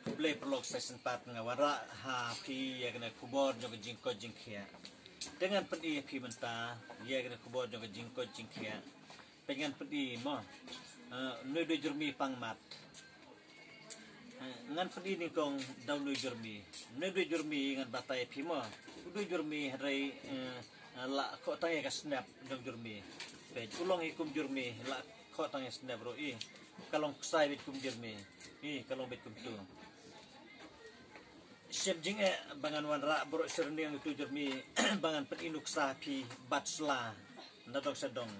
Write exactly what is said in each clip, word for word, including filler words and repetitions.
Khublei paralok, sa shisien pat nga wanrah ha phi ïa kane ka khubor jong ka jingkoit jingkhiah. Te ngan pyni ïa phi mynta ïa kane ka khubor jong ka jingkoit jingkhiah. Peit ngan pyni mo. Eh, une u dei u jyrmi pangmat. Eh, ngan pyni nyngkong da une u jyrmi. Une u dei u jyrmi ngan batai ïa phi mo. U dei u jyrmi hynrei, eh, la khoh tang ïa ka snep jong u jyrmi. Peit u long hi kum u jyrmi la khoh tang ïa ka snep ruh i. Ka long ksai beit kum u jyrmi. I, ka long beit kumtu. Shem jingeh ba ngan wanrah baroh shi rynïeng ïa utu u jyrmi ba ngan pyni nuksa phi bad sla na dong sha dong.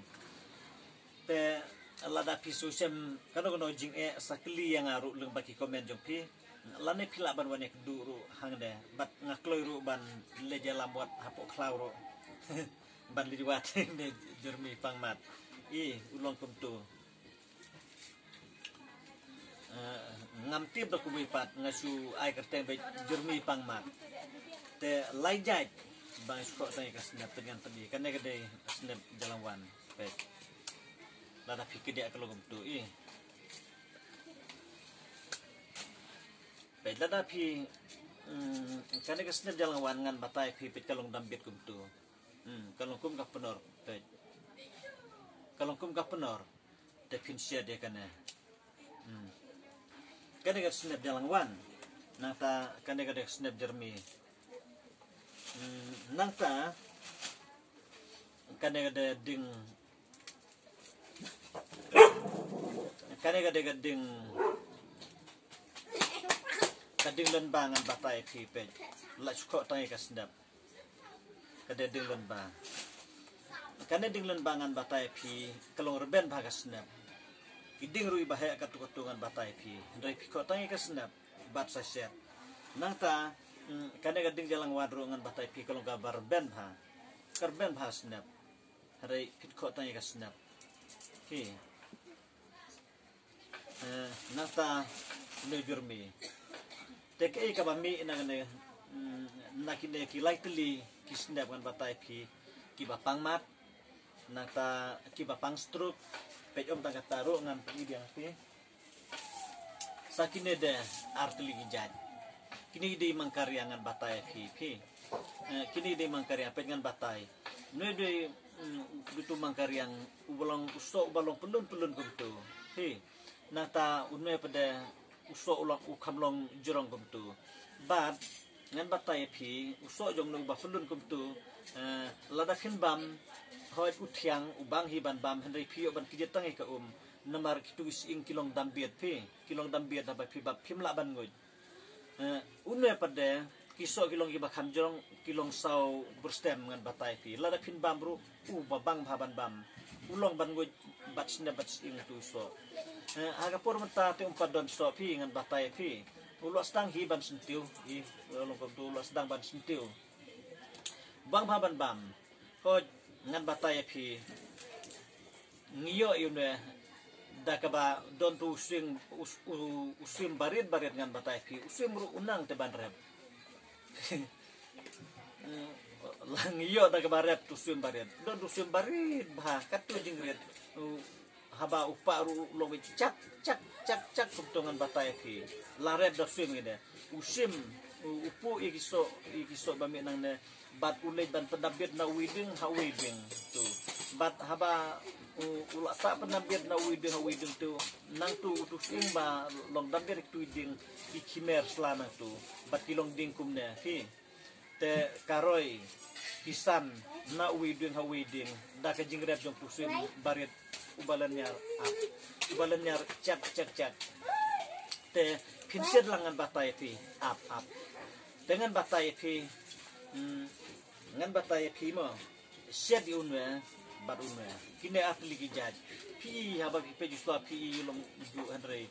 Te lada phi shu shem kano kano jingeh sa kylli ïa nga ruh lyngba ki comment jong phi. Lane phi lah ban wan ïakynduh ruh hangne bad nga kloi ruh ban leit ïalam wat hapoh khlaw ruh. Ban leit wad ne u jyrmi pangmat. I, u long kumtu. Eh, ngam tip da kumno pat nga shu ai kyrteng beit jyrmi pangmat. Te lai jait ba nga shu khoh tang ïa ka snep te ngan pyni. Kane ka dei snep Jalangwan. Peit. Lada phi kdiah ka long kumtu i. Peit lada phi, mm, kane ka snep Jalangwan ngan batai phi peit ka long dambit kumtu. Hmm, ka long kum ka pnor, peit. Ka long kum ka pnor. Te phin shet ïa kane. Hmm. Kane ka snep Jalangwan. Nangta kane ka dei ka snep jyrmi. Hmm, nangta kane ka dei ding, kane ka dei ka ding, ka ding lynba ngan batai phi peit. La shu khoh tang ïa ka snep. Ka dei ding lynba. Kane ding lynba ngan batai phi ka long rben bha ka snep. Ki ding ruh iba heh katto katto ngan batai phi. Hynrei phi khoh tang ïa ka snep bad sa shet. Nangta, mm, kane ka ding Jalangwan ruh ngan batai phi ka long kaba rben bha. Ka rben bha snep. Hynrei phin khoh tang ïa ka snep. Ki. Eh, nangta une u jyrmi. Te kaei kaba mih na kane, mm, na kine ki lai tylli ki snep ngan batai phi kiba pangmat. Nangta kiba pang stroke. Peit ym tang kata ruh ngan pyni biang phi. Sa kine de ar tylli ki jait. Kine ki dei mangkariang ngan batai phi phi. Eh, kine ki dei mangkariang peit ngan batai. Une dei, mm, utu mangkariang uba long u soh uba long pyllun pyllun kumtu. Phi. Nangta une pat de u soh u long u kham long jrong kumtu. Bad ngan batai phi u soh jong une uba pyllun kumtu. Eh, lada phin bam hooid u thiang u bang hi ban bam hynrei phi ïoh ban kjit tang ïa ka um. Namar kitu ki sying ki long dambit phi. Ki long dambit haba phi bam phim lah ban nguid. Eh, une pat de ki soh ki long kiba kham jrong ki long saw burstem ngan batai phi. Lada phin bam ruh uba bang bha ban bam. U long ban nguid bad snep bad sying utu u soh. Eh, ha ka por mynta te um pat don soh phi ngan batai phi. U la sdang hi ban syntiew. I, u long kumtu u la sdang ban syntiew. Bang bha ban bam. Hooid ngan batai ïa phi. Ngi ïoh ïa une da kaba don tu u swim, u, u, u swim barit barit ngan batai phi. U swim ruh u nang te ban rep. La ngi ïoh da kaba rep tu swim barit. Don tu swim barit bha katto jingrit. U, haba u pah ruh u long chak chak chak chak kumtu ngan batai phi. La rep da swim ngi de. U shim, u, u puh ïa ki soh, ïa ki soh ba mih nangne. Bad u leit ban pyndambit na uwei dieng ha uwei dieng tu. Bad haba u, u la sah pyndambit na uwei dieng ha uwei dieng tu. Nangtu utu sying ba long dambit ha uwei dieng ki khmer sla nangtu. Bad ki long dieng kumne phi. Te ka roi ki san na uwei dieng ha uwei dieng da ka jingrep jong utu sying barit uba lynñiar ap. Uba lynñiar chak chak chak. Te phin shet lang ngan batai phi ap ap. Te ngan batai phi, mm, ngan batai phi mo. Shet ïa une bad une. Kine ar tylli ki jait. Phi haba phi peit u sla phi i long ju hynrei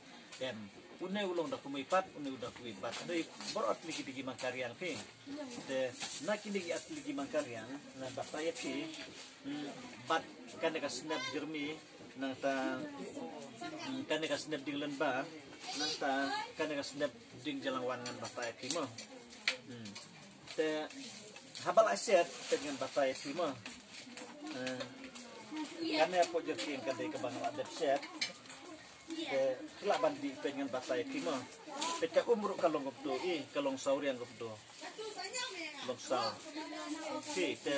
em. Une u long da kumwei pat, une u da kumwei pat. Hynrei baroh ar tylli ki dei ki mangkariang phi. Te na kine ki ar tylli ki mangkariang ngan batai ïa phi. Hmm, bad kane ka snep jyrmi. Nangta, hmm, kane ka snep ding lynba, nangta kane ka snep ding jalangwan ngan batai phi mo. Hmm. Te haba la shet te ngan batai phi mo. Eh, kane hapoh jyrkieng ka dei kaba nga la dep shet. Te ki lah ban dih peit ngan batai phi mo. Peit ka um ruh ka long kumtu i, ka long saw riang kumtu. Long saw. Phi te,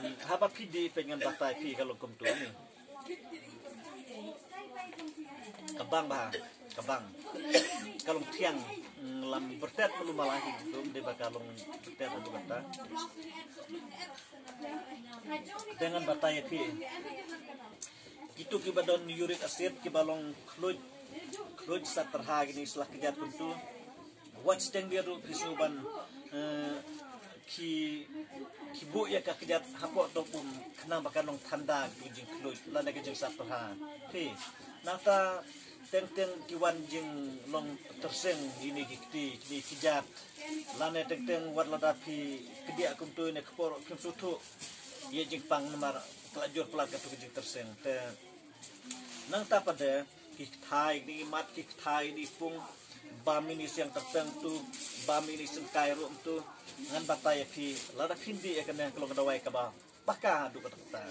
mm, haba phi dih peit ngan batai phi ka long kumtu i. Ka bang bha, ka bang. Ka long thiang, mm, lam bertet malu malahi kumtu, dei ba ka long bertet kumtu kata. Te ngan batai phi. Kitu kiba don uric acid kiba long khluid, khluid sat tyrha kine sla kjat kumtu. Wat siteng dia ruh phi sngewban, eh, ki, ki buh ïa ka kjat hapoh tong um khnang ba kan long thanda ka jingkhluid lane ka jingsat tyrha. Phi nangta teng teng ki wan jinglong tyrseng ïa kine ki kti, kine ki kjat. Lane teng teng wat lada phi kdiah kumtu ïa kine ki por kim sngewthuh ïa jingpang namar ka la jur palat katu ka jingtyrseng. Te nangta pat de ki kthai ni mat, ki kthai ni pung, bam ïa kine siang tyrpeng tu, bam ïa kine sengkai ruh tu. Ngan batai ïa phi lada phin dih ïa kane ka long ka dawai kaba paka haduh katta katta.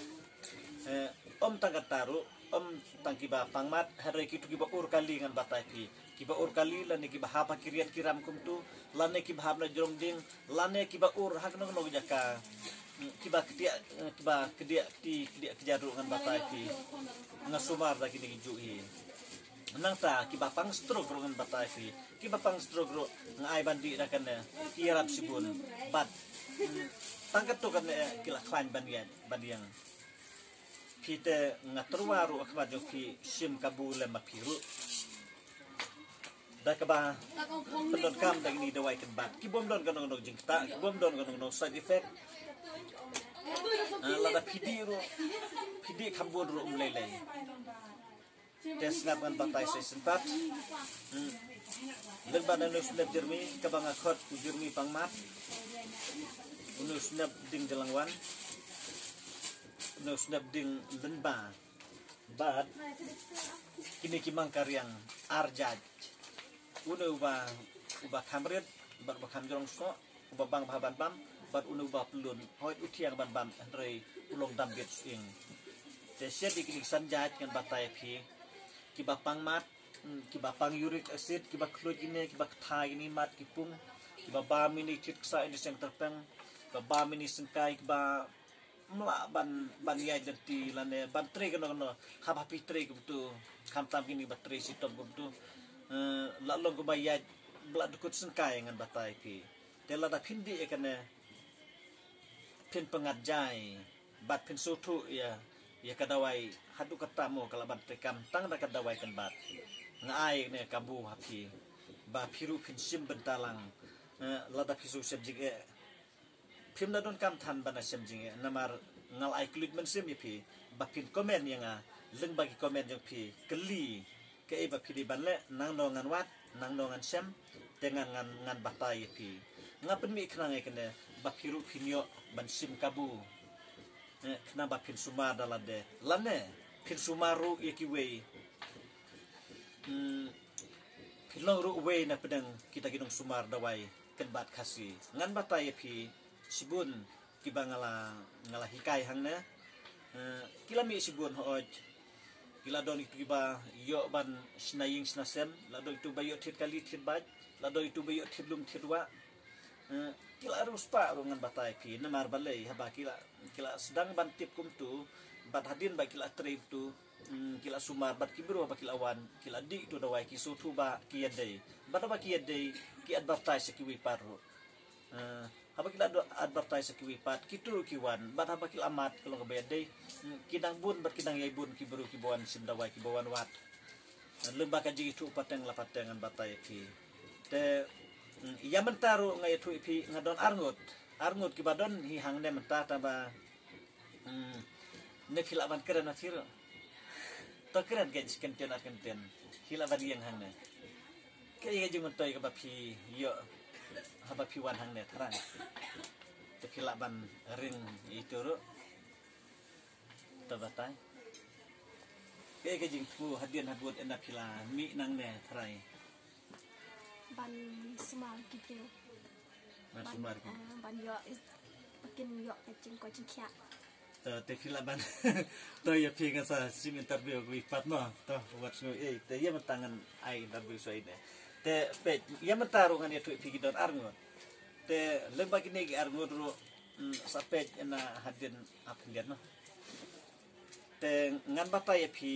Eh, ym tang kata ruh, ym tang kiba pang mat, hynrei kitu kiba ur kali ngan batai phi. Kiba ur kali lane kiba hap ha ki riat ki ram kumtu, lane kiba hap na jrong ding, lane kiba ur ha kano kano ka jaka. Kiba kdiah, eh, kiba kdiah kti, kdiah kjat ruh ngan batai phi. Nga sumar da kine ki juh hi. Nangta kiba pang stroke ruh ngan batai phi. Kiba pang stroke ruh nga ai ban dih da kane ki ïarap shibun. Bad, mm, tang katto kane ki la khlaiñ ban ïaid ban ïeng. Phi te nga tyrwa ruh ha khmat jong phi, shim kabu lem ma phi ruh. Da kaba pyndonkam da kine ki dawai kynbat. Ki bym don kano kano jingktah, ki bym don kano kano side effect. Ah, lada phi dih ruh, phi dih kham bun ruh um lei lei. Te sngap ngan batai sa shisien pat. Hmm. Lyngba na une u snep jermi, kaba nga khot u jermi pang mat. Une u snep ding jylliew wan. Une u snep ding lyngba. Bad kine ki mang ka riang ar jait. Une uba, uba kham rit, bad uba kham jrong soh. Uba bang bha ban bam, bad une uba pyllun, hooid u thiang ban bam, hynrei u long dam bit ïing. Te shet ïa kine ki san jait ngan batai phi. Kiba pang mat, mm, kiba pang uric acid, kiba khluid ine, kiba kthai ine mat ki pung, kiba bam ine thied ksah ine siang tyrpeng, kiba bam ine sengkai, kiba mlak ban, ban ïaid lynti lane ban trei kano kano, haba phi trei kumtu, khamtam kine ba trei shitom kumtu. Eh, la long kumba ïaid, ba la dkut sengkai ngan batai phi. Te lada phin dih ïa kane, phin pyngngad jai bad phin sngewthuh ïa, ïa ka dawai haduh katta mo ka la ban treikam tang da ka dawai kynbat. Nga ai ne kabu ha phi ba phi ruh phin shim bynta lang. Eh, lada phi sngewshem jingeh, phim da donkam than ban da shem jingeh namar nga la ai kylluid mynsiem ïa phi ba phin comment ïa nga lyngba ki comment jong phi, kylli kaei ba phi dei ban leh, nangno ngan wad, nangno ngan shem, te ngan, ngan, ngan batai ïa phi. Nga pynmih khnang ïa kane ba phi ruh phin ïoh ban shim kabu. Eh, khnang ba phin sumar da lade lane phin sumar ruh ïa kiwei. Hmm, phin long ruh uwei na pdeng kita ki nongsumar dawai kynbat Khasi. Ngan batai ïa phi shibun kiba nga la, nga la hikai hangne. Eh, ki la mih shibun hooid. Ki la don itu kiba ïoh ban shna ïing shna sem, la don itu ba ïoh thied kali thied bad, la don itu ba ïoh thied lum thied wah. Eh, ki la riewspah ruh ngan batai phi namar balei haba ki la, ki la sdang ban tip kumtu, bad hadien ba ki la trei tu, mm, ki la sumar bad ki briew haba ki la wan, ki la dih tu dawai ki sngewthuh ba ki ïadei. Bad haba ki ïadei, ki advertise ïa kiwei pat ruh. Eh, haba ki la do-, advertise ïa kiwei pat, kitu ruh ki wan, bad haba ki la mad, ka long kaba ïadei, mm, ki dang bun, bad ki dang ïai bun, ki briew kiba wan shim dawai, kiba wan wad. Eh, lyngba ka jingithuh pateng la pateng ngan batai ïa phi. Te, mm, ïa mynta ruh nga ïathuh ïa phi, nga don arngut. Arngut kiba don hi hangne mynta tangba Hmm. Ne phi lah ban kren ma phi ruh. To kren, kren kyntien ar kyntien. Phi lah ban ïeng hangne. Kaei ka jingmyntoi kaba phi ïoh haba phi wan hangne tharai? To phi lah ban ring ïa itu ruh. To batai. Kaei ka jingthmu hadien habud ynda phi la mih nangne tharai? Ban sumar ki briew. Ban sumar ki. Ah, ban ïoh, ba kin ïoh ka jingkoit jingkhiah. To te phi lah ban. To ïa phi ngan sa shim interview wi pat mo. To wat sngew ei te ïa mynta ngan ai interview shuwa ine. Te peit ïa mynta ruh ngan ïathuh ïa phi ki don ar ngut. Te lem bad kine ki ar ngut ruh, mm, sa peit ïa na hadien ap hadien mo. Te ngan batai ïa phi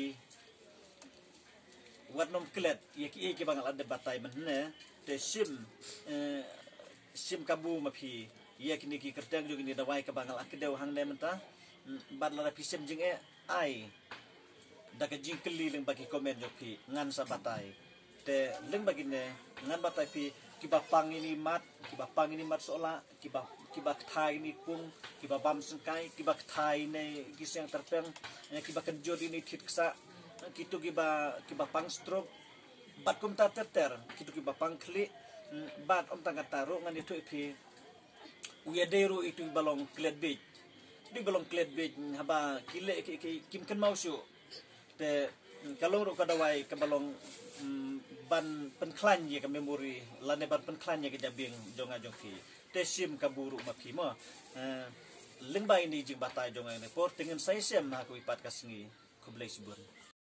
wat nym klet ïa kiei kiba nga la dep batai mynne. Te shim, eh, shim kabu ma phi ïa kine ki kyrteng jong kine ki dawai kaba nga la kdew hangne mynta. Mm, bad lada phi shim jingeh ai da ka jingkylli lyngba ki comment jong phi ngan sa batai. Te lyngba kine ngan batai phi kiba pang ïa kine ki mat, kiba pang ïa kine ki mat sohla, kiba, kiba kthai ïa kine ki pung, kiba bam syngkai, kiba kthai ïa kine ki seng tyrpeng, eh, kiba kynjur ïa kine ki thied ksah, eh, kito kiba, kiba pang stroke, bad kumta ter ter, kito kiba pang khlieh, mm, bad ym tang kata ruh ngan ïathuh ïa phi u ïadei ruh ïa kito kiba long klet biej. Kito kiba long klet biej, mm, haba ki leh ki, ki, kim kynmaw shuh. Te, mm, ka long ruh ka dawai kaba long, mm, ban pynkhlaiñ ïa ka memory lane ban pynkhlaiñ ïa ka jabieng jong nga jong phi. Te shim kabu ruh ma phi mo. Eh, lyngba ine i jingbatai jong nga ine por te ngin sa ïashem ha kawei pat ka sngi. Khublei shibun.